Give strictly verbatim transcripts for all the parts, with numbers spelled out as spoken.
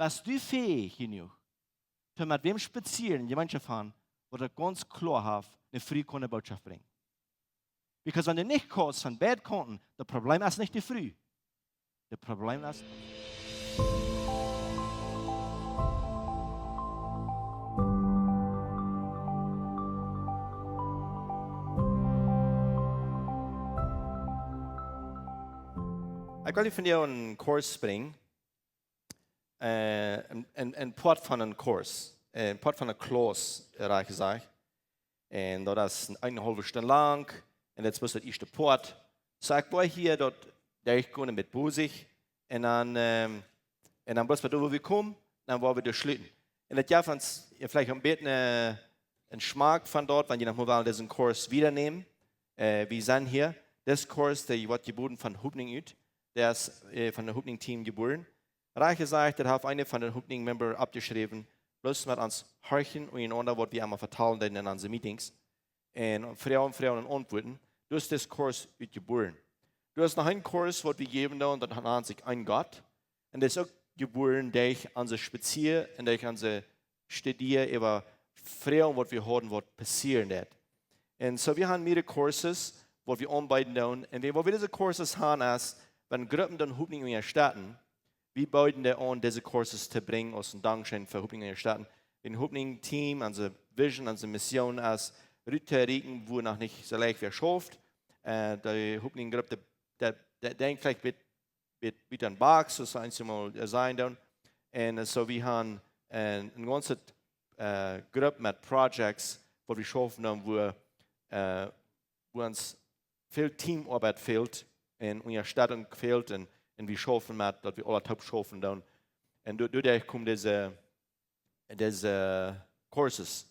Best du fähich jenuach, to met wäm spazieren, Jemeenschoft haben, waut daut gaunz kloa haft, ne Fru kaun ne Botschoft brinjen? Because wan du nich kaust von beid Kaunten, daut Problem es nich de Fru. Daut Problem es Ekj well vondoag een Kurs brinjen. Äh, een, een, een Poat von een Kurs. Äh, een Poat von een Class, äh, rajcht jesajcht. Un daut es eene, eene haulwe Stund lang. Un dit es daut ieeschte Poat. Soo, ekj woa hia daut derchgonen met Bosich. Un dan, ähm, un dan bloos waut doa, wua wie komen, dan woa wie doa schluten. Un daut jeft ons veleicht een bät, äh, een Schmack von daut, wan jie noch mol wellen disen Kurs wiedanämen. Äh, wie sent hia. Dis Kurs, dee woat jeboden von Hopninj ut. Dee es, äh, von daut Hopninj Team jebuaren. Rajcht jesajcht, daut haft eena von de Hopninj Member oppjeschräwen, bloos met ons horchen un enaunda waut wie emma vetalen deeden en onse Meetings. Un Froagen, Froagen un Auntwuaten. Doa es dis Kurs ut jebuaren. Doa es noch een Kurs waut wie jäwen doonen, daut nant sikj Een Gott. Un daut es uk jebuaren derch onse Spazieren un derch onse Studien äwa Froagen waut wie hauden, waut passieren deed. Un soo, wie haben mehrere Kurse, waut wie aunbeeden doonen. Un wan, waut wie dise Kurse haben es, wan Gruppen dan Hopninj unjastetten, wie beeden dee aun, dise Kurse to brinjen aus een Dankscheen fa Hopninj unjastetten. Daut Hopninj Team, onse Vision, onse Mission es, rut to rieekjen, wua noch nich soo leicht wäa schauft. Äh, de Hopninj Grupp, dee, dee, dee denkjt veleicht bät, bät, bät aun Bugs, soo aus eena mol, äh, sajen doonen. Un, äh, soo, wie haben, äh, eene gaunze, äh, Grupp met Projects, wua wie schaufen dan, wua, äh, wua ons väl Teamoabeit fält un Unjastettunk fält un, un wie schaufen met, daut wie aula toop schaufen doonen. Un doa, doaderch komen dise, dise Kurse.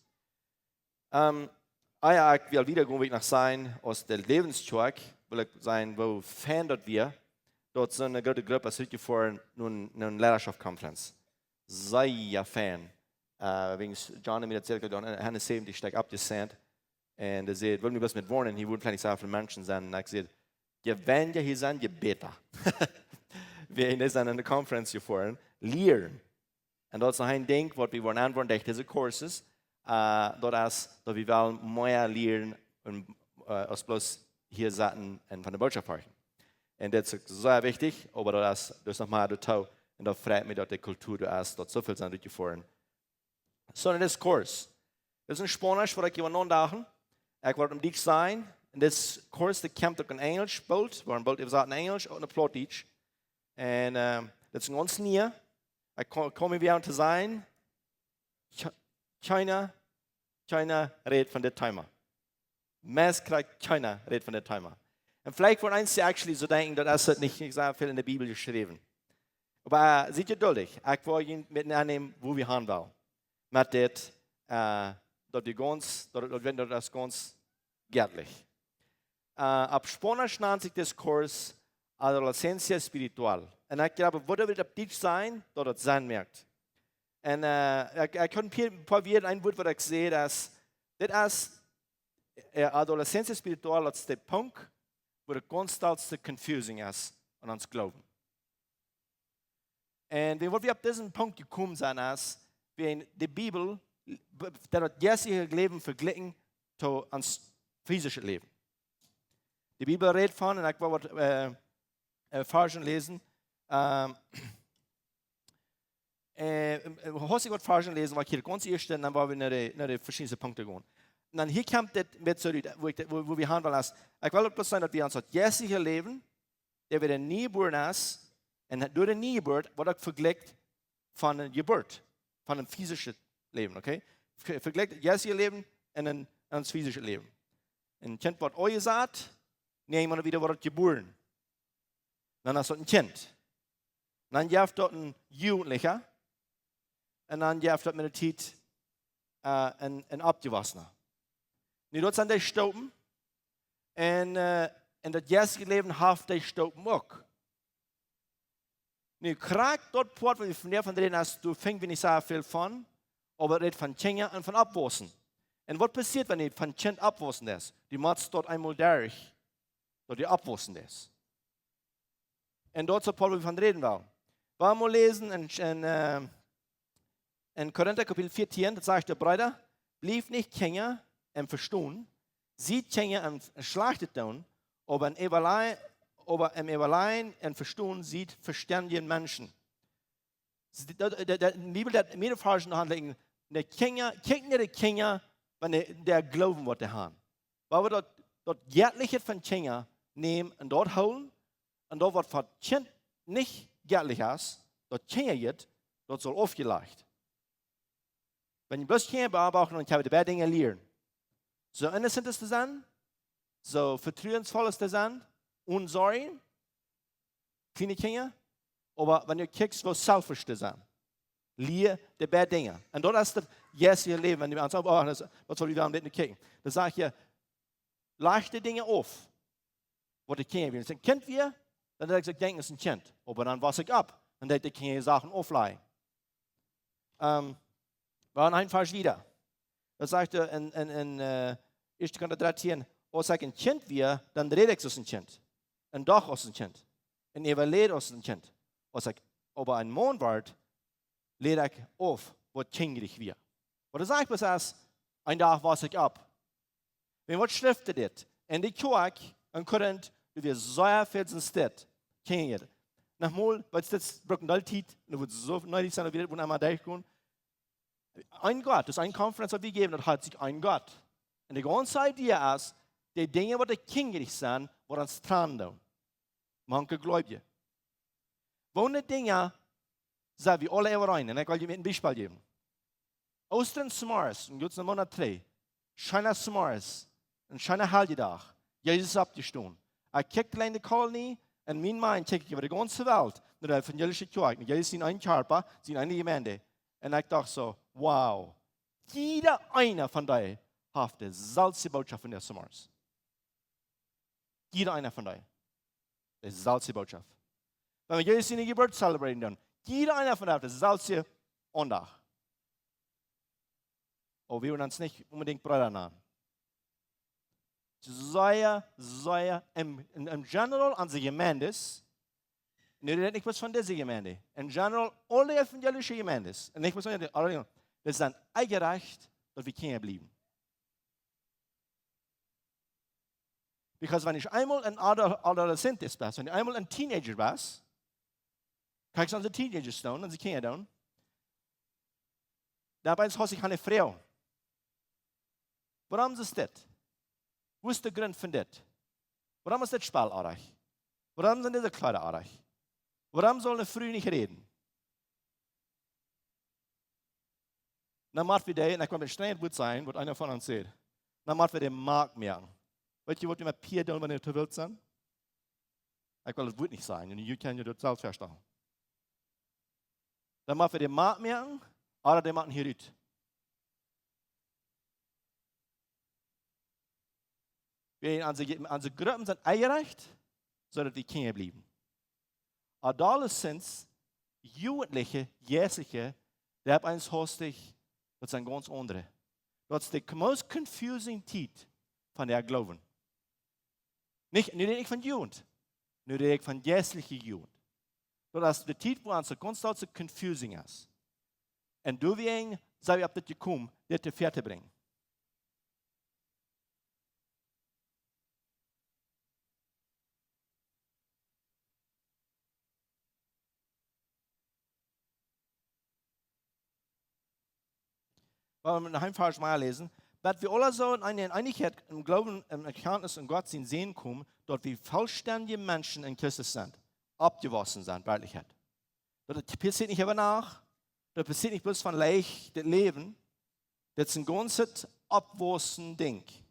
Ähm, ah jo, ekj well wiedagonen, woo ekj noch sie, aus de Läwens Kjoakj, well ekj sajen, woo fein daut wia, daut soone groote Grupp es rutjefoaren no, no eene Leadership Conference. Sea fein. Äh, wäajen John un mie daut säd, ekj haud aun Hennes säwentich Stekj aufjesent. Un hee säd, well mie bloos met woarnen, hia woaren veleicht nich soo väl Menschen sennen. Un ekj säd, je weinja hia sent, je bäta. Wie hia sent aun de Conference jefoaren, lieren. Un daut es noch een Dinkj waut wie woaren aunwoaren derch dise Kurse, äh, daut es, daut wie wellen mea lieren un, äh, aus bloos hia sitten un von de Botschoft horchen. Un daut es sea wichtich, oba daut es, doa es noch mea doatoo. Un daut freit mie, daut de Kultua doa es, daut soo väl sent rutjefoaren. Soo, en dis Kurs. Dit es een Spaunisch waut ekj hia aun dacht. Ekj woa daut opp Dietsch sajen. Un dis Kurs, dee kjemt uk en Enjlisch boolt. Woat boolt äwasat en Enjlisch, uk en Plautdietsch. Un, äh, dit es een gaunz niea. Ekj kom, kom hia wada aun to sajen. Kje-, kjeena, kjeena rät von dit Thema. Meist krakjt kjeena rät von dit Thema. Un veleicht woat eenje actually soo denkjen, daut es nich, nich soo väl en de Bibel jeschräwen. Oba, äh, siet jeduldich. Ekj woa junt met aunnämen, wua wie han wellen. Met dit, äh, daut wie gaunz, daut, daut wie, daut es gaunz jettlich. Äh, opp Spaunisch nant sikj dis Kurs Adolescencia Espiritual. Un ekj jleew, waut wie opp Dietsch sajen, daut daut Senn moakt. Un, äh, ekj, ekj kaun een poa, een poa Wieed, een Wuat waut ekj säd, es, dit es, äh, Adolescencia Espiritual, daut es de Punkt, wua de gaunz dollste confusing es aun ons Gloowen. Un wan, waut wie opp disen Punkt jekomen sent, es, wie en de Bibel, b-, daut jeistliche Läwen vejlikjen to ons physischet Läwen. De Bibel rät von, un ekj well waut, äh, äh, Varschen läsen. Ähm, äh, äh, hast du waut Varschen läsen, waut hia gaunz ieescht, un dan woa wie no de, no de veschiedne Punkten gonen. Un dan hia kjemt dit met soo, wua ekj, wua, wua wie han wellen es, ekj well daut bloos sajen, daut wie ons daut jeistliche Läwen, dee wada nie jebuaren es, un doa de Niejeburt woat uk vejlikjt von eene Jeburt, von een physischet Läwen, okay? Ve-, vejlikjt jeistliche Läwen un een, een physischet Läwen. Een Kjint woat aunjesat, niemols wada woat jebuaren. Dan es daut een Kjint. Dan jeft daut een Jugendlicha. Un dan jeft daut met de Tiet, äh, een, een Oppjewossena. Nu, daut sent dee Stopen. Un, äh, un daut jeistliche Läwen haft dee Stopen uk. Nu, krakjt daut Poat, wua wie vondoag von räden, es, doa finj wie nich soo väl von, oba daut rät von Kjinja un von oppwaussen. Un waut passieet, wan du von Kjint oppwaussen deist? Du motst doa eemol derch, daut du oppwaussen deist. Un daut es waut Paulus von räden well. Wie wellen mol läsen en, en, äh, en Korinta Kapitel vieetieen, daut sajcht: Breeda, bliewt nich Kjinja em Vestonen, siet Kjinja em schlajchtet Doonen, oba em Äwalei-, oba em Äwaleien un Vestonen siet vestendje Menschen. De, de, de, de Bibel, daut mearere Varschen doa haundlen, de Kjinja, kjikj no de Kjinja, wan dee, dee Gloowen waut dee haben. Wan wie daut, daut Jettliche von Kjinja nämen un daut hoolen, un daut waut fa Kjint nich jettlich es, daut Kjinja jeit, daut saul aufjelajcht. Wan jie bloos Kjinja beobachten, dan kjenn jie de beid Dinja lieren. Soo innocent to sennen, soo vetruensvoll to sennen, onen Sorjen, kjliene Kjinja, oba wan du kjikjst, woo selfish to sennen. Lia de beid Dinja. Un daut es daut jeistliche Läwen, wan du aun, oh, daut, daut saul wie dan een bät kjikjen. Dan saj ekj, laj de Dinja auf, waut de Kjinja wellen. Aus ekj een Kjint wia, dan deed ekj soo denkjen aus een Kjint. Oba dan wos ekj opp, dan deed ekj de Kjinja Sachen auflajen. Ähm, wie gonen een Varsch wieda. Daut sajcht hee en, en, en, äh, ieeschte Korinta dartieen: Aus ekj een Kjint wia, dan räd ekj soo aus een Kjint. Un docht aus een Kjint. Un äwaleid aus een Kjint. Aus ekj oba een Maun wort, lieed ekj auf, waut kjinjlich wia. Waut sajcht hee bloos es, een Dach wos ekj opp. Wan waut schrift dit? En de Kjoakj en Korinth, doa wia sea väl soo stell. Kjenn jie daut? Noch mol, waut es dit, brukt een Deel Tiet, un daut woat soo needich sennen, daut wie daut emol derchgonen. Een Gott, daut es eene Conference, waut wie jäwen, daut haft sikj een Gott. Un de gaunze Idee es, de Dinja, waut de Kjinja sent, waut ons trannen doonen. Mank Gleubje. Woone Dinja sent wie aule äwareen? Un ekj well junt een Biespel jäwen. Oostren zemorjes, een goot Moonat trigj, scheena zemorjes, een scheena Heljedach, Jesus es oppjestonen. Ekj kjikj aul en de Kolonie, en mien mind kjikj ekj äwa de gaunze Welt, no de evangelische Kjoakj, no Jesus sien een Kjarpa, siene eene Jemeent. Un ekj docht soo: Wow, jieda eena von dee haft de selwje Bootschoft von dän zemorjes. Jieda eena von dee. Daut es de selwje Bootschoft. Wan wie Jesus siene Jeburt celebraten doonen, jieda eena von dee haft de selwje Aundacht. Oba wie wellen ons nich onbedingt Breeda nanen. Sea, sea, en, en, en general aun de Jemeenten, nu räd ekj nich bloos von dise Jemeent, en general aule evangelische Jemeenten, un nich bloos von dee, aule, dee sent onjerajcht, daut wie Kjinja bliewen. Because wan du eemol een Ado-, Adolescent best, wan du eemol een Teenager best, kjikj, soo aus de Teenagers doonen, aus de Kjinja doonen, dan bie ons hast du eene Froag. Wuarom es dit? Waut es de Grunt von dit? Wuarom es dit Spell oajch? Wuarom sent dise Kjleeda oajch? Wuarom saul eene Fru nich räden? Dan mott wie dee, un ekj well een strenjet Wuat sajen, waut eena von ons sajcht. Dan mott wie dee mak moaken. Weet jie, waut wie met Pia doonen, wan dee too wilt sent? Ekj well daut Wuat nich sajen, un jie kjennen junt daut selfst vestonen. Dan mott wie dee mak moaken, ooda dee motten hia rut. Wie, onse, onse Gruppen sent onjerajcht, soo daut wie Kjinja bliewen. Adolescents, Jugendliche, Jeistliche, dee haben eent hastich, daut sent gaunz aundre. Daut es de most confusing Tiet von dän Gloowen. Nich, nu räd ekj nich von Jugend, nu räd ekj von jeistliche Jugend. Daut es de Tiet, wua ons daut gaunz soo confusing es. Un doawäajen sent wie opp dit jekomen, dit doafäa to brinjen. Well, noch een Varsch mea läsen. Bat wie aula soo en eene Eenichkjeit em Gloowen, em Erkjantnis aun Gott sienen Sän komen, daut wie vollstendje Menschen en Christus sent, oppjewossen sent, werkjlich. Daut passieet nich äwa Nacht, daut passieet nich bloos von leicht daut Läwen, daut es een gaunzet oppwaussen Dinkj.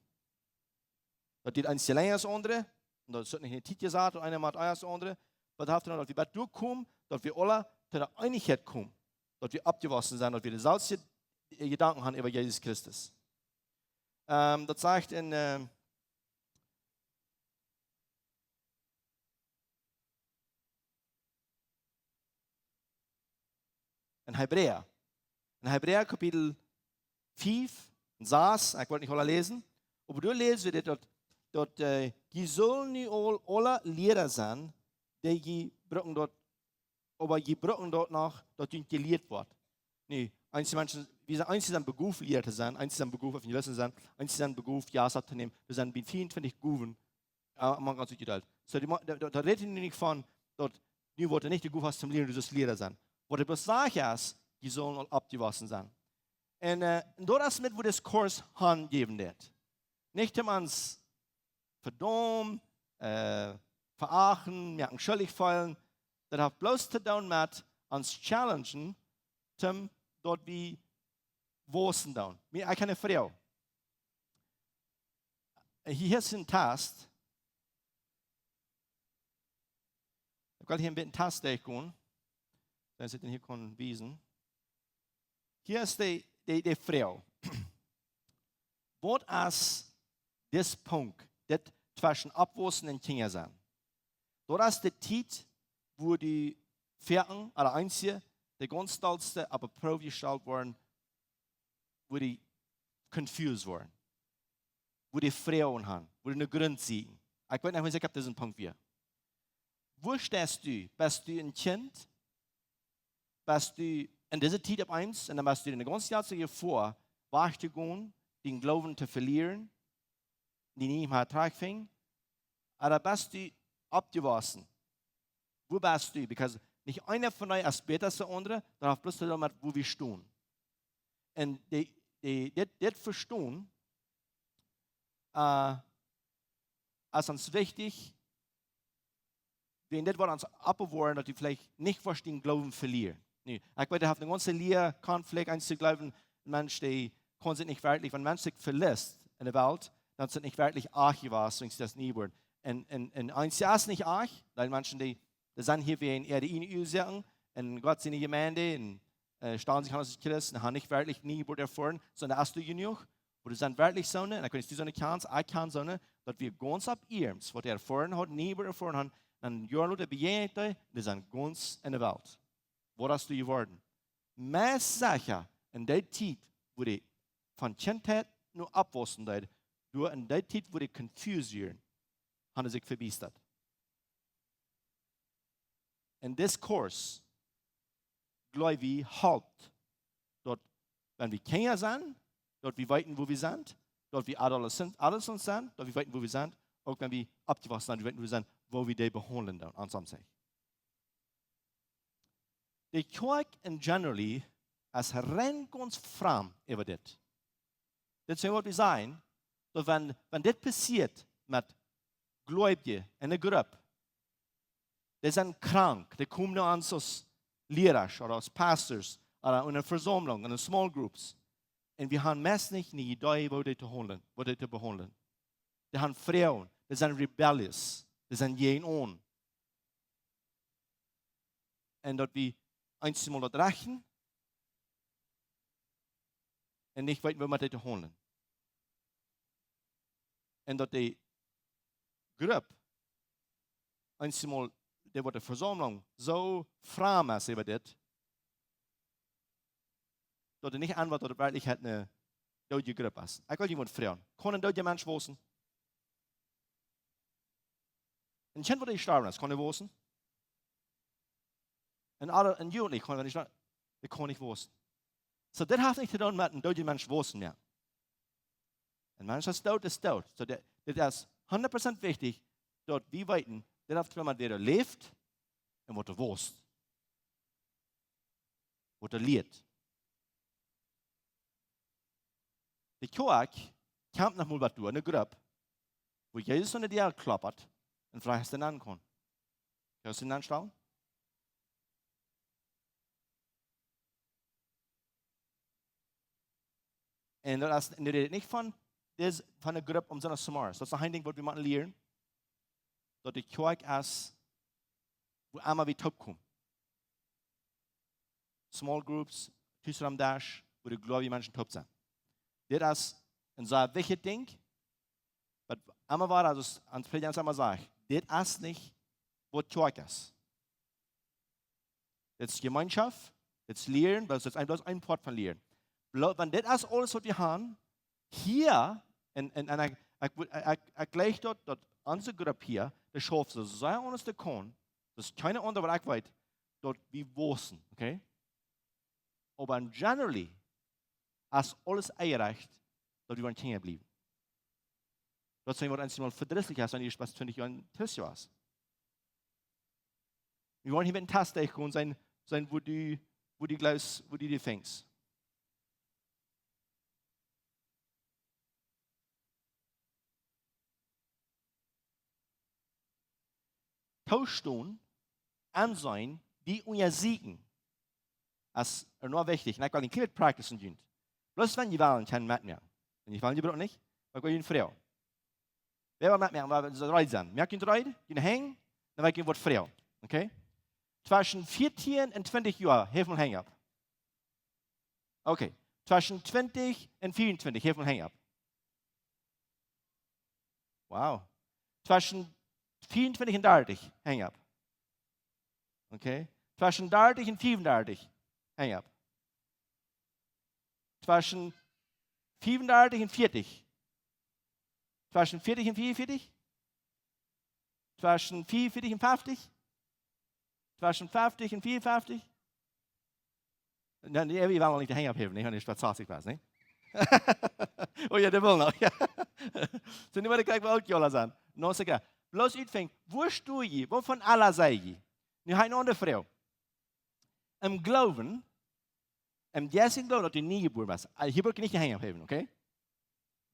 Daut deit eent je lenja aus aundre, un daut es nich enne Tiet jesat, daut eena mott ieescht aus aundre, oba daut haft daut, daut wie bat doa komen, daut wie aula to de Eenichkjeit komen, daut wie oppjewossen sent, daut wie de selwje Jedanken haben äwa Jesus Christus. Ähm, daut sajcht en, ähm, en Hebräa. En Hebräa Kapitel fief un sas, ekj well nich aula läsen, oba doa läs wie dit, daut, daut, äh, jie sellen nu aul aule Liera sennen, dee jie brucken daut, oba jie brucken daut noch, daut junt jelieet woat. Nu, Eenje Menschen, wie sent, eenje sent begoft Liera to sennen, eenje sent begoft Evangelisten to sennen, eenje sent begoft Jast opptonämen. Doa sent bie vea un twintich Gowen, äh, mank ons utjedeelt. So, dee, dee, dee räden nu nich von daut, nu woat nich de Gow haben toom Lieren, du saust Liera sennen. Waut de Besach es, dee sellen aul oppjewossen sennen. Un, äh, un daut es met woo dis Kurs hanjäwen deit. Nich toom ons vedaumen, äh, veachten, moaken, schuldich feelen. Daut haft bloos to doonen met ons challengen, toom daut wie waussen doonen. Mie, ekj hab eene Froag. Hia es een Test. Ekj well hia een bät Test derchgonen. Dan see daut hia kaun wiesen. Hia es de, de, de Froag. Waut es dis Punkt, dit tweschen oppwaussen un Kjinja sennen? Daut es de Tiet, wua dee Väaen, aule eensje, de gaunz dollste opp de Proow jestalt woaren, wua dee confused woaren, wua dee Froagen haben, wua dee eenen Grunt sieekjen. Ekj weet nich, wua ekj opp disen Punkt wia. Wua steist du? Best du een Kjint? Best du en dise Tiet opp eemol un dan best du en de gaunze Tiet Jefoa, wajch to gonen, dän Gloowen to velieren, dee nich mea trigjfinjen? Ooda best du oppjewossen? Wua best du? Because nich eena von dee es bäta aus de aundre, daut haft bloos to doonen met wua wie stonen. Un de, de, dit, dit vestonen, äh, es ons wichtich, wan dit woat ons oppbewoaren, daut wie veleicht nich vestonen, Gloowen velieren. Nu, ekj weet, daut haft eene gaunze Lia, Konflikt, eent to jleewen, een Mensch, dee kaun sikj nich werkjlich, wan een Mensch sikj veliest en de Welt, dan es daut nich werkjlich ach jewast, wan daut nie woat. Un, un, un eent es nich ach, wiels Menschen, dee, dee sent hia wäajen äare ieejne Uasoaken, un Gott siene Jemeent, un, äh, stalen sikj aun aus Christen, haben nich werkjlich nie woat erfoaren, sonda hast du jenuach, wua dee sent werkjlich soone, un dan kaun ekj die soone Chance, ekj kaun soone, daut wie gaunz opp iernst, waut dee erfoaren haben, nie woat erfoaren haben, dan Joaren lota bejäajent dee, dee sent gaunz en de Welt. Waut hast du jeworden? Meist secha en dee Tiet, wua dee von Kjintheit no oppwaussen deed, doa en dee Tiet, wua dee confused wieren, haben sikj vebiestat. Un dis Kurs, jleew ekj, halpt, daut, wan wie Kjinja sent, daut wie weeten, wua wie sent, daut wie Adolescent, Adolescent sent, daut wie weeten, wua wie sent, uk wan wie oppjewossen sent, wie weeten, wua wie sent, woo wie dee behaundlen dan, aun soms. De Kjoakj en generally es rein gaunz framd äwa dit. Dit es waut wie sajen, daut wan, wan dit passieet met Gleubje en eene Grupp, dee sent krank, dee komen no ons aus Liera ooda aus Pastors ooda en eene Vesaumlunk, en small groups. Un wie haben meist nich eene Idee, woo dee to haundlen, woo dee to behaundlen. Dee haben Froagen, dee sent rebellious, dee sent jäajenaun. Un daut wie eensjemol daut rechten un nich weeten, woo met dee to haundlen. Un daut de Grupp, eensjemol, dee woat de Vesaumlunk soo framd es äwa dit, daut dee nich aunwoat, daut et werkjlich eene doodje Grupp es. Ekj well jemaunt froagen: Kaun een doodja Mensch waussen? Een Kjint, waut jestorwen es, kaun dee waussen? Een Adel, een Jugendlicha, kaun, wan ekj, dee kaun nich waussen. So, dit haft nich to doonen met een doodja Mensch waussen mea. Een Mensch es doot, es doot. So, dit, dit es hundat Prozent wichtich, daut wie weeten, dit haft to doonen met wäa doa läft un waut doa wausst. Waut doa lieet. De Kjoakj kjemt noch mol waut derch, eene Grupp, wua Jesus aun de Däa klopt un froagt, aus hee nenn kaun. Kaust du nennstalen? Un daut es, un daut rät nich von, dis, von eene Grupp om Sindach zemorjes. Daut es noch een Dinkj, waut wie motten lieren. Daut de Kjoakj es, wua emma wie toopkomen. Small groups, tus aum Desch, wua de Gleubje Menschen toop sent. Dit es een sea wichtjet Dinkj, waut emma wada, aus ons Prädja emma sajcht, dit es nich, waut Kjoakj es. Dit es Jemeenschoft, dit es Lieren, bloos, dit es een, bloos een Poat von Lieren. Blo-, wan dit es aules, waut wie haben, hia, un, un, un ekj, ekj, ekj, ekj, ekj jleich daut, daut onse Grupp hia, dee schauft soo sea aun aus dee kaun, daut es kjeene aundre, waut ekj weet, daut wie waussen, okay? Oba generally es aules enjerecht, daut wie woaren Kjinja bliewen. Daut es waut eent mol vedrisslich es, wan du bie twintich Joa Christ woascht. Wie woaren hia met een Test derchgonen sennen, sennen, woo du, woo du jleefst, woo du die finjst. Toostonen, aunseenen, die unjasieekjen, es ea noch wichtich. Un ekj well een kjlien bät practice met junt. Bloos wan jie wellen, kjennen metmoaken. Wan jie wellen, jie brucken nich. Oba ekj well junt froagen. Wäa well metmoaken, wäa well reed sennen? Moakt junt reed, june Henj, dan well ekj junt waut froagen. Okay? Tweschen vieetieen un twintich Joa, heft mol Henj opp. Okay. Tweschen twintich un vieeuntwintich, heft mol Henj opp. Wow. Tweschen vieeuntwintich un dartich, Henj opp. Okay. Tweschen dartich un vieefundartich, Henj opp. Tweschen vieefundartich un vieetich. Tweschen vieetich un vieeunvieetich. Tweschen vieeunvieetich un feftich. Tweschen feftich un vieeunfeftich. Na, dee, wie wellen nich de Henj opphäwen, nä? Wan du bie sastich best, nä? Oh jo, dee well noch, jo. Soo, nu woa ekj krakjt woo oolt jie aula sent. No, secha. Bloos utfinjen, woo stonen jie, woo von aula sent jie? Nu hab ekj noch eene Froag. Em Gloowen, em jeistlichen Gloowen, daut du nie jebuaren best. Äh, hia woa ekj nich de Henj opphäwen, okay?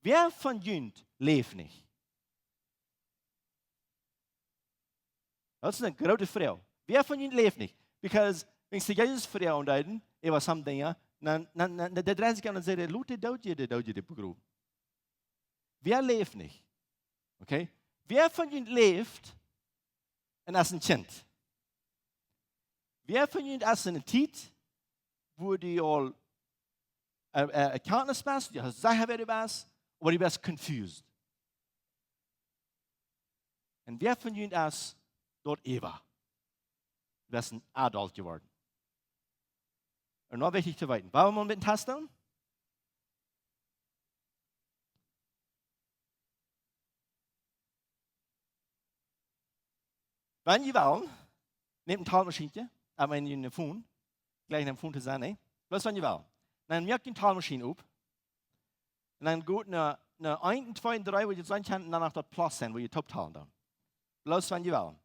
Wäa von junt läft nich? Daut es eene groote Froag. Wäa von junt läft nich? Because, wan see Jesus froagen deeden, äwa some Dinja, dan, dan, dan, dan dreien see sikj om un sajen: "Lot dee doodje, dee doodje, dee begrowen." Wäa läft nich? Okay? Wäa von junt läft un es een Kjint? Wäa von junt es en eene Tiet, wua du aul, äh, äh, Erkenntnis best, du hast secha, wäa du best, oba du best confused? Un wäa von junt es doa äwa? Du best een Adult jeworden. Un nu wichtich to weeten. Woo mott maun met een Test doonen? Wan jie wellen, nämt een Talmashienkje, oba wan jie een Phone, jlikj een Phone to sennen, nä? Bloos wan jie wellen. Dan moakt een Talmashien op. Un dan got no, no eent un twee un dree, wua jie seenen kjennen, un dan no daut Plus sennen, wua jie toop talen doonen. Bloos wan jie wellen.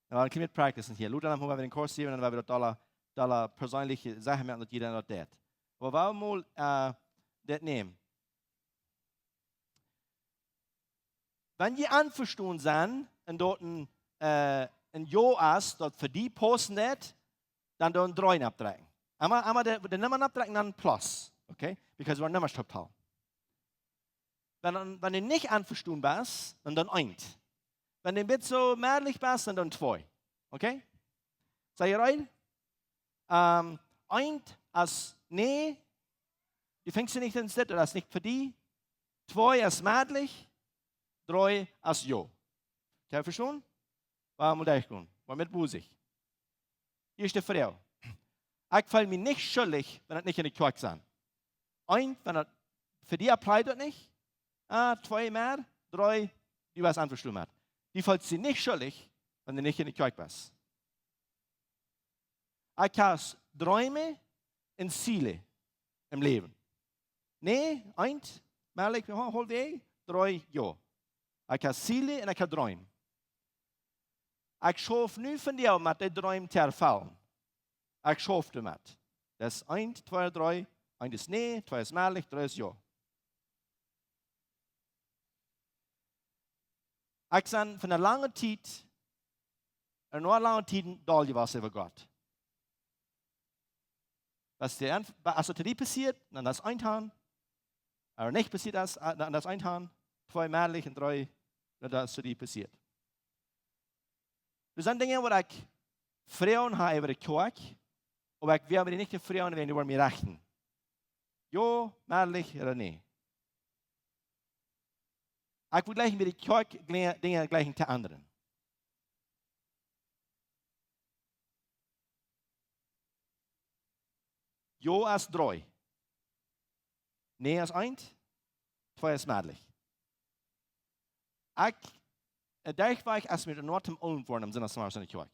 Un wie kjennen met practicen hia. Lota dan hab wie een Kurs hia, un dan woa wie daut aula, aula perseenlich secha moaken, daut jieda daut deit. Oba wie wellen mol, äh, dit nämen. Wan jie envestonen sent un daut een, äh, een Jo es, daut fa die paussen deit, dan doo dree oppdrekjen. Emma, emma de, de Numma oppdrekjen, dan Plus. Okay? Because wie woaren Nummasch toop talen. Wan, wan du nich envestonen best, dan doo eent. Wan du een bät soo mäajlich best, dan doo twee. Okay? Sent jie reed? Ähm, eent es nä, du finjst nich en dit, daut es nich fa die. Twee es mäajlich, dree es jo. Kjenn jie vestonen? Wie motten mol derchgonen. Wie met bosich. Ieeschte Froag. Ekj feel mie nich schuldich, wan ekj nich en de Kjoakj sie. Eent, wan daut fa die applyt daut nich. Ah, twee mea, dree, du best envestonen met. Du feelst die nich schuldich, wan du nich en de Kjoakj best. Ekj hab Dreem un Ziele em Läwen. Nä, eent, mäajlich, jo, haulfwäaj, dree, jo. Ekj hab Ziele un ekj hab Dreem. Ekj schauf nu vondoag met de Dreem to erfellen. Ekj schauf doamet. Daut es eent, twee, dree. Eent es nä, twee es mäajlich, dree es jo. Ekj sie fa eene lange Tiet, en eene lange Tiet doll jewast äwa Gott. Waut de Env-, wa-, aus et die passieet, dan es eent han. Oba nich passieet es, äh, dan es eent han. Twee mäajlich un dree, dan es et die passieet. Doa sent Dinja, wua ekj Froagen hab äwa de Kjoakj, oba ekj well mie nich de Froagen, wan woat mie rechten. Jo, mäajlich, ooda nä. Ekj well jlikj bie de Kjoakj gle-, Dinja jlikj to endren. Jo es dree. Nä es eent. Twee es mäajlich. Ekj, äh, derchwajch es mie de Noat om oom woaren, om Sindach zemorjes en de Kjoakj.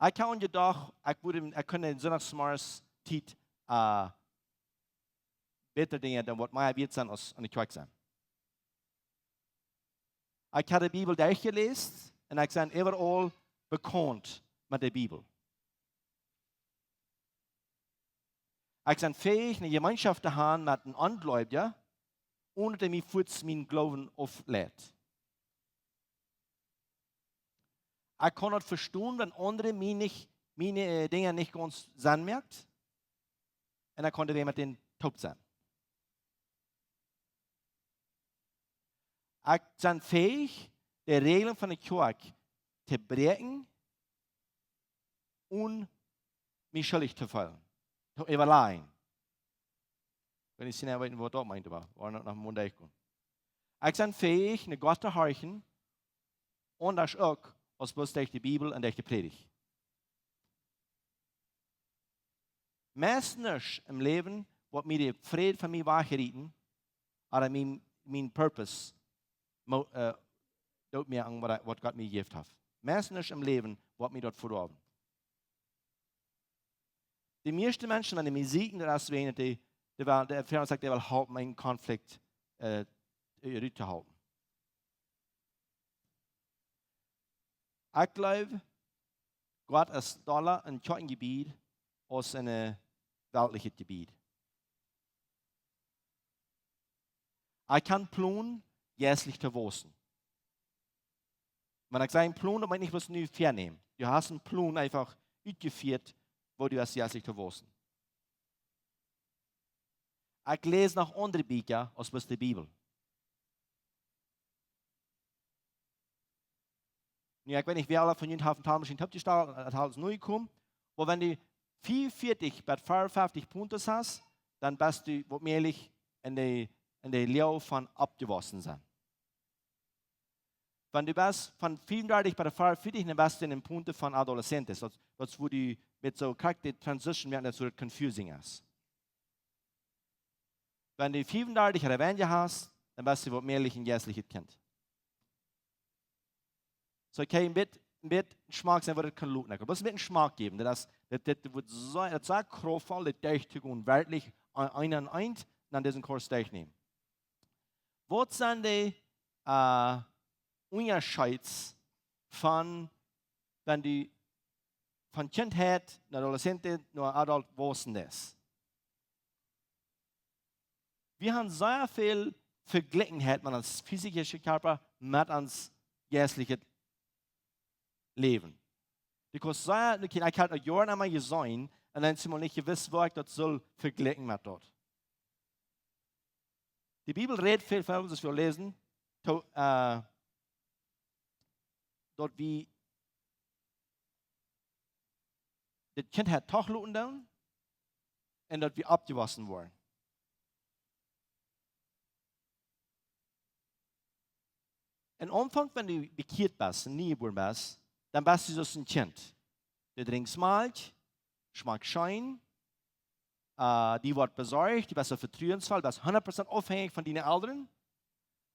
Ekj hab aun jedocht, ekj wudd, ekj kunn en Sindachsmorjes Tiet, äh, bätre Dinja doonen, waut mea wieet sent aus enne Kjoakj sennen. Ekj hab de Bibel derchjeläst un ekj sie äwaraul bekaunt met de Bibel. Ekj sie fäich, eene Jemeenschoft to haben met eenen Onjleewjen, onen daut hee mie fuaz mienen Gloowen aufleit. Ekj kaun daut vestonen, wan aundre mie nich, miene, äh, Dinja nich gaunz sennen moaken. Un dan kaun ekj wada met an toop sennen. Ekj sie fäich, de Räajlen von de Kjoakj to bräakjen, onen mie schuldich to feelen, to äwalajen. Wan ekj sie, weet nich, waut daut meent, oba wie woaren noch Mondach gonen. Ekj sie fäich, no Gott to horchen, aundasch uk aus bloos derch de Bibel un derch de Prädicht. Meist nuscht em Läwen woat mie dän Fräd von mie wajchrieten, ooda mien, mien Purpose, mo-, äh, doot mie aun, waut, waut Gott mie jejäft haft. Meist nuscht em Läwen woat mie daut vedoawen. De mieeschte Menschen, wan dee mie sieekjen, daut es wäajen dee, dee well, dee, wie sajen, dee well halpen, eenen Konflikt, äh, rut to halpen. Ekj jleew, Gott es dolla en Kjoakjenjebiet aus en, äh, weltlichet Jebiet. Ekj kaun plonen, jeistlich to wausen. Wan ekj saj een Plon, daut meent nich bloos nu väanämen. Du hast een Plon eefach utjefieet, woo du hast jeistlich to wausen. Ekj läs noch aundre Bieekja aus bloos de Bibel. Nu, ekj weet nich, wäa aula von junt haft eene Talmaschien toopjestalt, daut es nu jekomen. Oba wan du fiefunvieetich bat fiefunfeftich Puntos hast, dan best du woamäajlich en de, en de Läaw von oppjewossen sennen. Wan du best von fiefundartich bat fiefunvieetich, dan best du en de Punto von adolescentes. Daut, daut es, wua du met soo krakjt de transition moakst, daut soo confusing es. Wan du fiefundartich ooda weinja hast, dan best du woamäajlich een jeistlichet Kjint. Soo, okay, een bät, een bät Schmack sennen, waut daut kaun loten. Ekj well bloos een bät Schmack jäwen. Daut es, daut, daut woat soo, daut es soo kraftvoll, daut derch to gonen, werkjlich een, een aun een, un dan disen Kurs derchnämen. Waut sent de, äh, Unjascheeds von, wan du von Kjintheit no Adolescent, no Adult wausen deist? Wie haben sea väl Vejlikjenheit met ons physischa Kjarpa, met ons jeistlichet Läwen. Because sea, ekj hab daut Joaren aun mie jeseenen, un dan es mie nich jewist, woo ekj daut saul vejlikjen met daut. De Bibel rät väl von, daut wie läsen, to, äh, daut wie de Kjintheit toch loten doonen un daut wie oppjewossen woaren. Em Aunfank, wan du bekjieet best, nie jebuaren best, dan best du soo aus een Kjint. Du drinkjst Malkj, schmakjt scheen, äh, die woat besorcht, du best soo vetruensvoll, best hundat Prozent aufhenjich von diene Elren.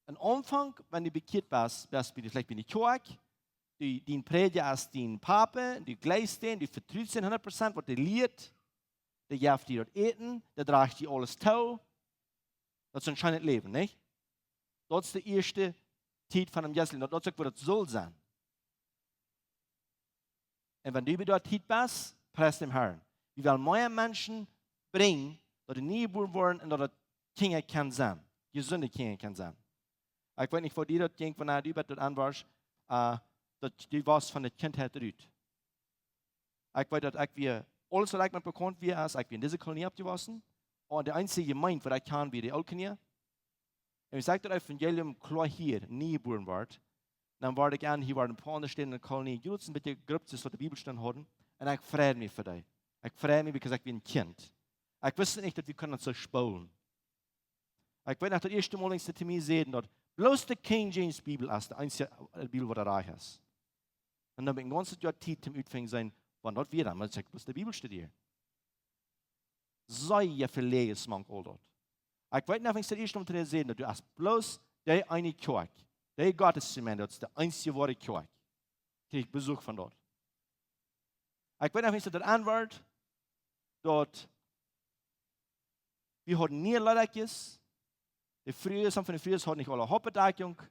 Em Aunfank, wan du bekjieet best, best du veleicht bie de Kjoakj, du, dien Prädja es dien Papa, du jleefst dän, du vetrust dän hundat Prozent, waut hee lieet, dee jeft die daut Äten, dee drajcht die aules too. Daut es een scheenet Läwen, nich? Daut es de ieeschte Tiet von däm Jeistlichen. Daut, daut es uk, woo daut saul sennen. Un wan du bie dee Tiet best, pries däm Herrn. Wie wellen mea Menschen brinjen, daut dee nie jebuaren woaren un daut daut Kjinja kjennen sennen. Jesunde Kjinja kjennen sennen. Ekj weet nich, woo die daut jinkj, wan du bie daut aunwieescht, äh, daut du wieescht von de Kjintheit rut. Ekj weet, daut ekj wia, aules waut ekj met bekaunt wia, es ekj wia en dise Kolonie oppjewossen. Un de eensje Jemeent, waut ekj kjan, wia de Ooltkolonie. Un aus ekj daut Evangelium kloa hia, nie jebuaren wort, dan wort ekj aun, hia wieren een poa aundre Städen en de Kolonie, jrods een bät Gruppkjes, waut de Bibel studieren hauden. Un ekj freid mie fa dee. Ekj freid mie, because ekj wia een Kjint. Ekj wist nich, daut wie kunnen soo spoolen. Ekj weet noch, daut ieeschte Mol, aus see to mie säden, daut bloos de King James Bibel es de eensje, äh, Bibel, waut doa rajcht es. Un dan hab ekj een gaunzet Joa Tiet toom utfinjen sennen, wan daut wia dan, mau ekj bloos de Bibel studieren. Sea väl Läajes mank aul daut. Ekj weet noch, aus see daut ieeschte Mol säden, daut du hast bloos dee eene Kjoakj, dee Gottesjemeent, daut es de eensje woare Kjoakj. Kjrieech ekj Besuch von daut. Ekj weet noch nich, daut daut aunwort, daut wie hauden nie Leedakjes, de Frues, some von de Frues hauden nich aule Hauptbedakjunk,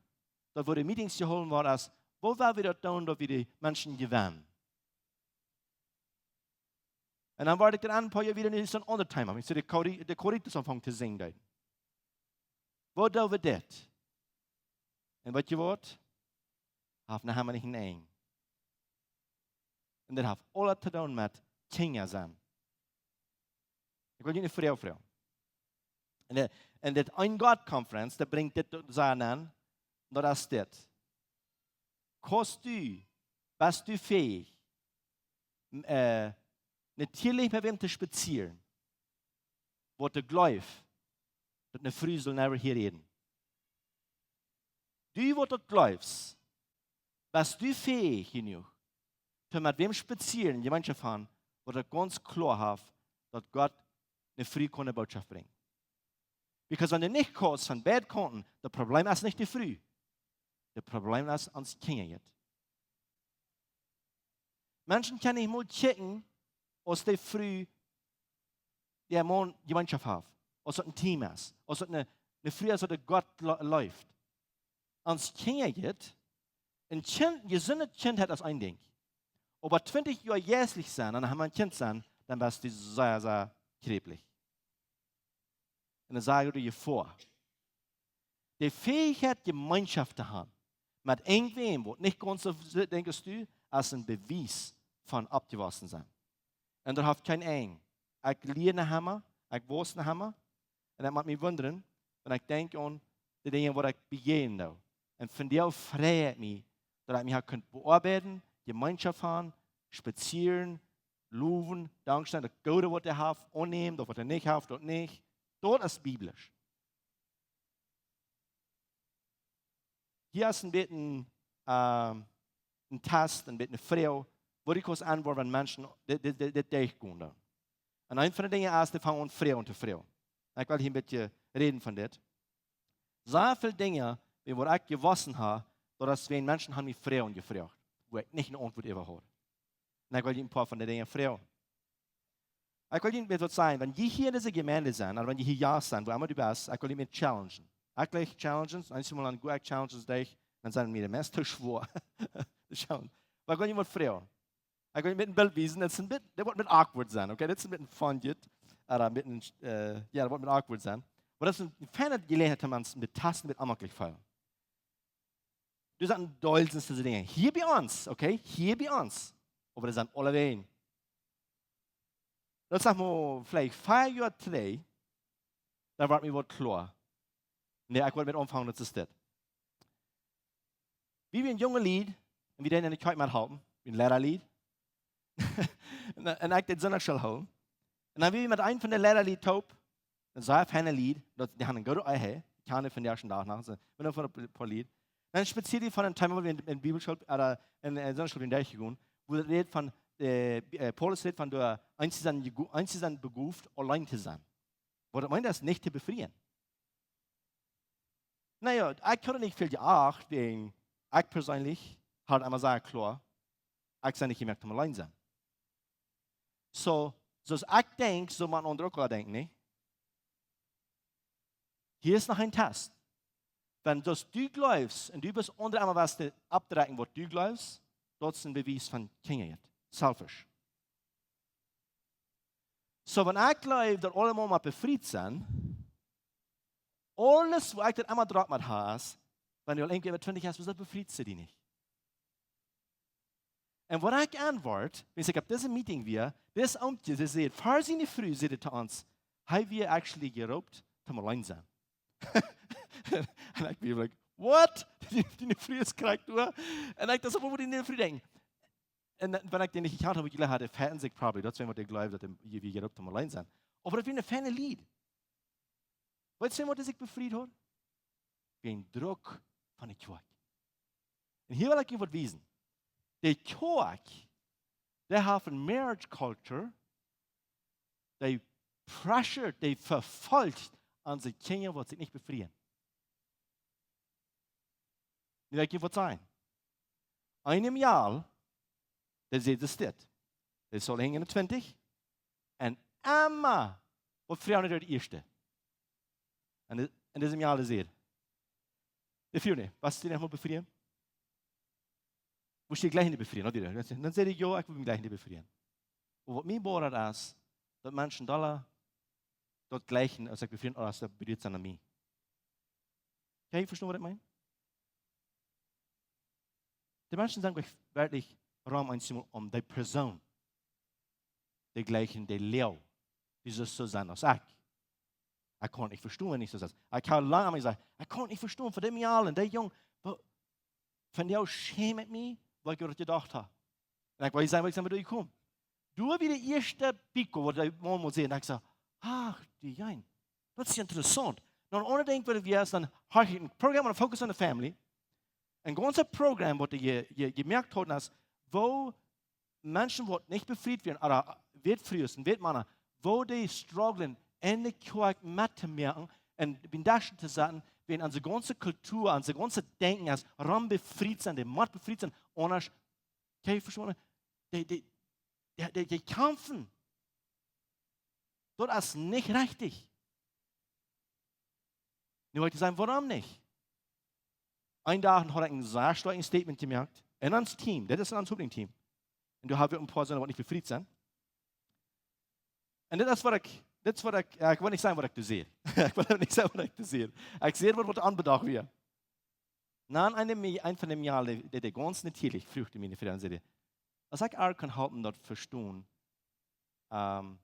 daut wort de Meetings jehoolen worden aus, woo well wie daut doonen, daut wie de Menschen jewennen? Un dan wort ekj dan een poa Joa wieda nich soon aundret Thema, ekj soo de Kori-, de Korintus aunfangen to sinjen deed. Woo doo wie dit? Un weet jie waut? Haft noch emma nich een Enj. Un daut haft aules to doonen met Kjinja sennen. Ekj well junt eene Froag froagen. En de, en dit Een Gott Conference, daut brinjt dit to sennen, daut es dit. Kaust du, best du fähig, m-, äh, natieelich met wäm to spazieren, waut du jleefst, daut eene Fru saul never hia räden? Du, waut du jleefst, best du fähig jenuach, to met wäm spazieren, Jemeenschoft haben, waut daut gaunz kloa haft, daut Gott eene Fru kaun eene Botschoft brinjen? Because wan du nich kaust von beid Kaunten, daut Problem es nich de Fru. Daut Problem es ons Kjinja. Menschen kjennen nich mol checken, aus de Fru, de Maun Jemeenschoft haft, aus daut een Team es, aus daut eene, eene Fru es, waut Gott le-, leeft. Ons Kjinja, een Kjint, jesunde Kjintheit es een Dinkj. Oba twintich Joa jeistlich sennen un dan noch een Kjint sennen, dan best du sea, sea kjräplich. Un dan saj ekj die Jefoa. De Fähigkeit, Jemeenschoft to haben met irjentwäm, waut nich gaunz soo denkjt aus du, es een Bewies von oppjewossen sennen. Un daut haft kjeen Enj. Ekj lia noch emma, ekj wauss noch emma. Un daut moakt mie wundren, wan ekj denkj aun de Dinja, waut ekj bejäajnen doo. Un vondoag frei ekj mie, daut ekj mie hab kunt beoabeiden, Jemeenschoft haben, spazieren, lowen, dankscheen, daut Goode, waut hee haft, aunnämen, daut, waut hee nich haft, daut nich. Daut es biblisch. Hia es een bät, ähm, een Test, een bät eene Froag, woo du kaust aunwoaren, wan Menschen dit, dit, dit, dit derchgonen doonen. Un eent von de Dinja es, dee fangen aun, Froagen to froagen. Un ekj well hia een bät räden von dit. Sea väl Dinja, wua ekj jewossen hab, daut es, wan Menschen haben mie Froagen jefroacht, wua ekj nich eene Auntwuat äwa haud. Un ekj well junt een poa von de Dinja froagen. Ekj well junt waut sajen, wan jie hia en dise Jemeent sent, ooda wan jie hia Jast sent, wua emma du best, ekj well junt challengen. Ekj jleich challenges, eenjemol dan go ekj challenges derch, dan sent mie de meist too schwoa. De challenge. Oba ekj well junt waut froagen. Ekj well junt een Bilt wiesen, daut es een bät, daut woat een bät awkward sennen, okay? Daut es een bät een fun, ooda een bät een, äh, jo, daut woat een bät awkward sennen. Oba daut es eene fiene Jeläajenheit, om ons een bät to testen, een bät aunmoaklich feelen. Doa sent Deel von dise Dinja hia bie ons, okay? Hia bie ons. Oba dee sent aule wäajen. Daut saj mau veleicht vea Joa trigj, dan wort mie waut kloa. Nä, ekj wull met aunfangen, daut es dit. Wie wieren junge Lied, un wie deeden en de Kjoakj methalpen, wie een Leedalied. Un, un ekj deed Sindachschool hoolen. Un dan wia wie met een von de Leedalied toop, een sea fienet Lied, daut, dee hauden een goodet Eich, ekj kjan daut von dän ieeschten Dach noch, soo, wie noch von een poa Lied. Dan spazieed wie von een Thema, waut wie en, en Bibelschool, ooda en, en Sindachschool derchjegonen, wua daut rät von, äh, Bi-, äh, Paulus rät von, doa, eenje sent jego-, eenje sent begoft, auleen to sennen. Waut daut meent, es nich to befrieen. Na jo, ekj haud nich väl jeacht, wäajen ekj perseenlich haud emma sea kloa, ekj sie nich jemoakt om auleen to sennen. Soo, soo aus ekj denkj, soo mott een aundra uk denkjen, nä? Hia es noch een Test. Wan soo aus du jleefst un du best aundre emma waut to oppdrekjen, waut du jleefst, daut es een Bewies von Kjinjaheit. Selfish. Soo, wan ekj jleew, daut aule Mana befriet sent, aules, wua ekj daut emma drock met hab, es, wan du aul irjentwäa äwa twintich best, woo befriet see die nich? Un waut ekj auntwuad, wan ekj opp dise Meeting wia, dis Oomkje, dee säd, ver siene Fru säd to ons, hee wia actually jeroopt, om auleen to sennen. Un ekj wia like, what? Diene, diene Fru es krakjt doa? Un ekj docht, waut woat diene Fru denkjen? Un dan, wan ekj dee nich jekjant haud, jleew ekj, haud dee fein sikj probably, daut es waut ekj jleew, daut hee, hee wia jeroopt, om auleen to sennen. Oba daut wia een fienet Lied. Weetst du, waut sikj befriet haud? Wäajen Druck von de Kjoakj. Un hia well ekj junt waut wiesen. De Kjoakj, dee haft een marriage culture, dee pressure, dee vefolcht onse Kjinja, waut sikj nich befrieen. Nu well ekj junt waut sajen. Een Mejal, dee säd dit. Dee saul hinjen enne twintich. Un emma, waut froagen dee daut ieeschte? Un dee, un dee sent mie aule sea. Dee froagen: "Woascht du noch mol befrieen? Woascht du jlikj befrieen?" Daut wia, dan säd ekj: "Jo, ekj well mie jlikj befrieen." Oba waut mie bothert es, daut Menschen dolla daut jlikjen aus ekj befrieen, ooda aus see berieet sent aun mie. Kaun jie vestonen, waut ekj meen? De Menschen sent werkjlich, werkjlich rom eemol om dee Persoon, dee jlikjen dee Läajen, dee soo sent aus ekj. Ekj kaun nich vestonen, wan ekj soo sie. Ekj hab lang aun mie jesajcht, ekj kaun nich vestonen, fa dee mie aul, un dee Jung, woo-, von dee schäm ekj mie, waut ekj doa jedocht hab. Un ekj wull sajen, waut ekj saj, wua du kommst. Du best de ieeschte Piko, waut ekj mol mott seenen. Un ekj saj: "Ach, dee Jung, daut es interessaunt." Dan aundre Dinj, waut wie aus dan hab ekj een Programm, een Focus on the Family. Een gaunzet Programm, waut je, je, jemoakt haud, es, woo Menschen, waut nich befriet wieren, ooda Wätfrues un Wätmana, woo dee strugglen, enne Kjoakj mettomoaken un bie dän Desch to setten, wan onse gaunze Kultua, onse gaunze Denkjen es, rom befriet sent, dee mott befriet sent, aundasch, kaun jie vestonen, dee, dee, dee, dee, dee kjamfen. Daut es nich rajcht. Nu well ekj sajen, wuarom nich? Een Dach haud ekj een sea stoakjet Statement jemoakt. En ons Team, daut es en ons Hopninj Team. Un doa hab wie een poa Sindje, waut nich befriet sent. Un dit es waut ekj, dit es waut ekj, jo, ekj well nich sajen, waut ekj doa säd. Ekj well nich sajen, waut ekj doa säd. Ekj säd waut, waut aunbedocht wia. Dan een, een von dee Mejal, dee, dee, dee gaunz natieelich fruach mie, un säd: "Aus ekj äa kaun halpen daut vestonen, ehm,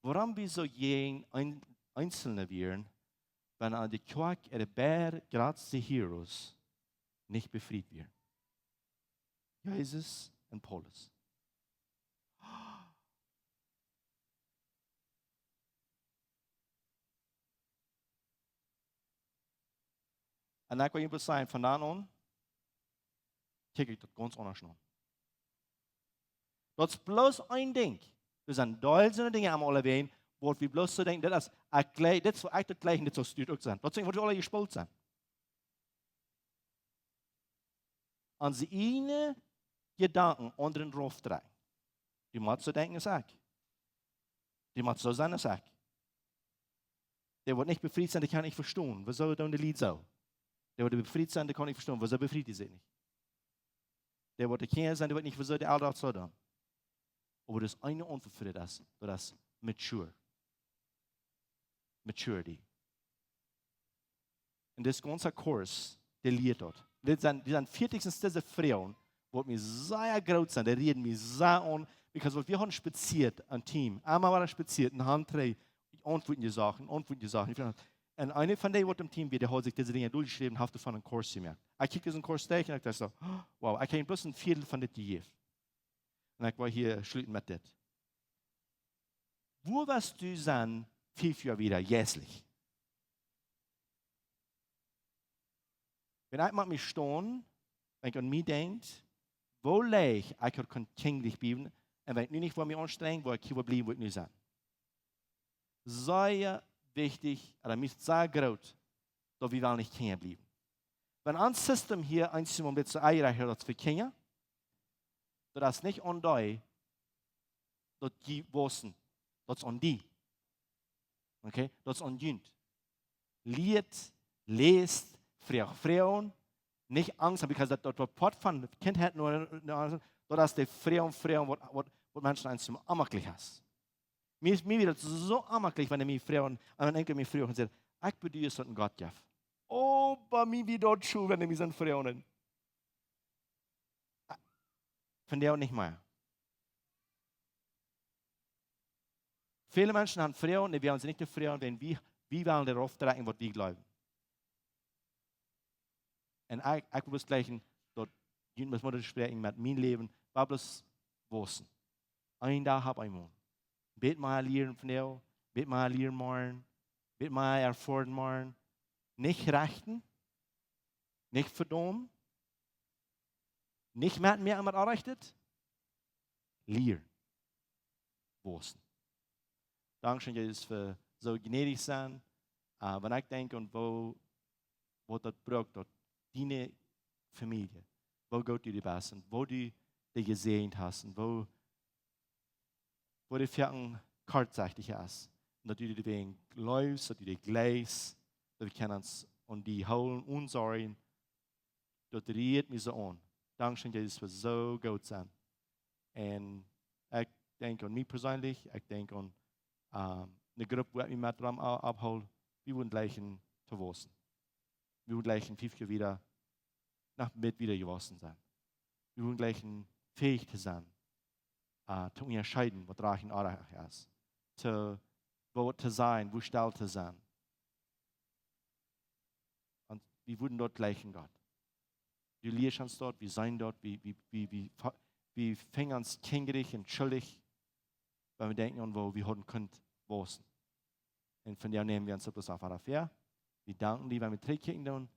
wuarom wie soo jäajen een-, eenzelne wieren, wan aun de Kjoakj äare beid jratste Heroes nich befriet wieren. Jesus un Paulus." Un ekj well junt bloos sajen, von dan aun, kjikj ekj daut gaunz aundasch aun. Daut es bloos een Dinkj. Doa sent dusende Dinja aum aulewäajen, waut wie bloos soo denkjen, daut es, ekj jlikj, dit es waut ekj daut jlikj, dit saul daut uk sennen. Daut es waut wie aule jespolt sent. Aun siene Jedanken aundre raufdrekjen. Dee mott soo denkjen aus ekj. Dee mott soo sennen aus ekj. Dee waut nich befriet sent, dee kaun nich vestonen. Wuasoo doonen dee Lied soo? Dee waut befriet sent, dee kaun nich vestonen. Wuasoo befriet dee sikj nich? Dee waut de Kjinja sent, dee weeten nich, wuasoo de Elren daut soo doonen. Oba daut es eene Auntwuat fa daut, daut es mature. Maturity. Un dis gaunze Kurs, dee lieet daut. Dit sent, dee sent vea Stekj, dise Froagen, waut mie sea groot sent, dee räden mie sea aun, because waut wie hauden spazieet, een Team, emol wia spazieet, un hauden dree Auntwuaten jeseenen, Auntwuaten jeseenen. Un eena von dee, waut em Team wia, dee haud sikj dise Dinja doljeschräwen, haft doavon een Kurs jemoakt. Ekj kjikj disen Kurs derch un ekj docht soo: "Wow, ekj hab bloos een Viedel von dit jejäft." Un ekj well hia schluten met dit. Wua woascht du sennen, fief Joa wieda, jeistlich? Wan ekj mau mie stonen, wan ekj aun mie denkj, woo leicht ekj haud kunt kjinjlich bliewen, un wan ekj nu nich wudd mie aunstrenjen, wudd ekj hia bliewen, wua ekj nu sie. Sea wichtich, un daut es sea groot, daut wie wellen nich Kjinja bliewen. Wan ons System hia eent een bät soo enjerecht es aus fa Kjinja, daut es nich aun dee, daut jie wausen, daut es aun die. Okay? Daut es aun junt. Lieet, läst, froagt Froagen, nich Angst haben, because daut, daut woat Poat von Kjintheit no, no, daut es de Froagen, Froagen, waut, waut, waut Menschen eent een onjemakjlich es. Mie es, mie woat daut soo onjemakjlich, wan dee mie froagen, un dan denkj ekj mie froagen un saj: "Ekj bedoel, es daut een Gott jeft?" Oh, bie mie woat daut schwoa, wan dee mie sent froagen. Ah, von dee uk nich mea. Väle Menschen haben Froagen, dee woaren sikj nich froagen, wan wie, wie wellen doarauf drekjen, waut wie jleewen. Un ekj, ekj well bloos jlikjen, daut jie mott motten spräakjen met mien Läwen, waut bloos wausen. Een Dach opp eemol. Bät mea lieren vondoag, bät mea lieren morjen, bät mea erfoaren morjen. Nich rechten, nich vedaumen, nich met mie met Onrajchtet. Lieren. Wausen. Dankscheen, Jesus, fa soo jnädich sennen. Ah, wan ekj denkj aun woo, waut daut brukt, daut diene Famielje, woo goot du dee best un woo du dee jesäajent hast un woo wua de Fäaken kortsechticha es. Un daut du dee wäajen leefst, daut du dee jleichst, daut wie kjennen ons aun die hoolen, ons sorjen, daut rieet mie soo aun. Dankscheen, Jesus, fa soo goot sennen. Un ekj denkj aun mie perseenlich, ekj denkj aun, ähm, eene Grupp, wua ekj mie met rom a-, aufhool, wie wudden jleichen to wausen. Wie wudden jleichen fief Joa wieda, noch met wieda jewossen sennen. Wie wudden jleichen fähig to sennen, äh, to unjascheiden, waut rajcht un onrajcht es. To, waut to sajen, woo stell to sennen. Un wie wudden daut jleichen, Gott. Du lieescht ons daut, wie seenen daut, wie, wie, wie, wie fa-, wie finjen ons kjinjarich un schuldich, wan wie denkjen aun, wua wie hauden kunt wausen. Un vondoag nämen wie ons daut bloos aundasch väa. Wie danken die, wan wie trigjkjikjen doonen.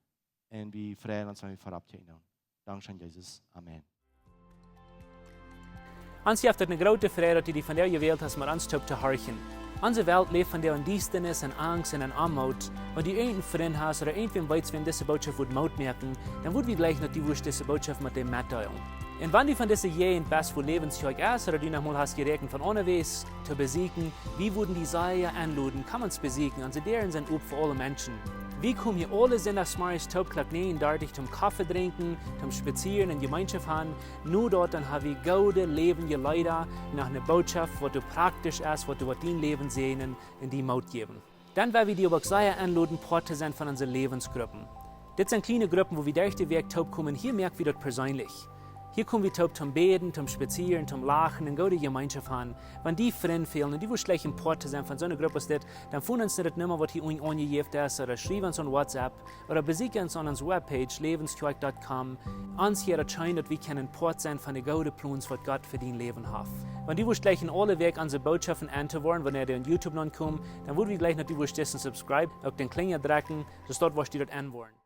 Un wie freien ons, wan wie verut kjikjen doonen. Dankscheen, Jesus. Amen. Ons jeft et eene groote Freid, daut du die vondoag jewält hast, met ons toop to horchen. Onse Welt läft vondoag en Diestanis, en Angst un en Oamoot. Wan du irjent eenen Frint hast ooda irjentwäm weetst, wäm dise Bootschoft wudd Moot moaken, dan wudd wie jleichen, daut du wurscht dise Bootschoft met dee metdeelen. Un wan du von dise Jäajent best, wua Läwens Kjoakj es, ooda du noch mol hast jeräakjent von aundawäajes to besieekjen, wie wudden die sea enloden, komm ons besieekjen. Onse Däaren sent op fa aule Menschen. Wie komen hia aule Sindachsmorjes toop Klock näajen dartich toom Koffe drinkjen, toom spazieren un Jemeenschoft haben. Nu daut dan ha wie goode läwendje Leeda, noch eene Bootschoft, waut doa praktisch es, waut doa woat dien Läwen säajnen un die Moot jäwen. Dan well wie die uk sea enloden, Poat to sennen von onse Läwensgruppen. Dit sent kjliene Gruppen, wua wie derch de Wäakj toop komen. Hia moak wie daut perseenlich. Hia kom wie toop toom bäden, toom spazieren, toom lachen un goode Jemeenschoft haben. Wan die Frind fälen un du wurscht jleichen Poat to sennen von soone Grupp aus dit, dan foon ons no de Numma, waut hia unjen aunjejäft es, ooda schriew ons aun WhatsApp, ooda besieekj ons aun onse Webpage, läwens kjoakj dot com. Ons wudd daut scheenen, daut wie kjennen Poat sennen von de goode Plons, waut Gott fa dien Läwen haft. Wan du wurscht jleichen aule Wäakj onse Bootschoften enn to woaren, wan dee aun YouTube nopp komen, dan wudd wie jleichen, daut du wurscht disen subscribe, uk dän Klinja drekjen, soo daut du wurscht daut enn woaren.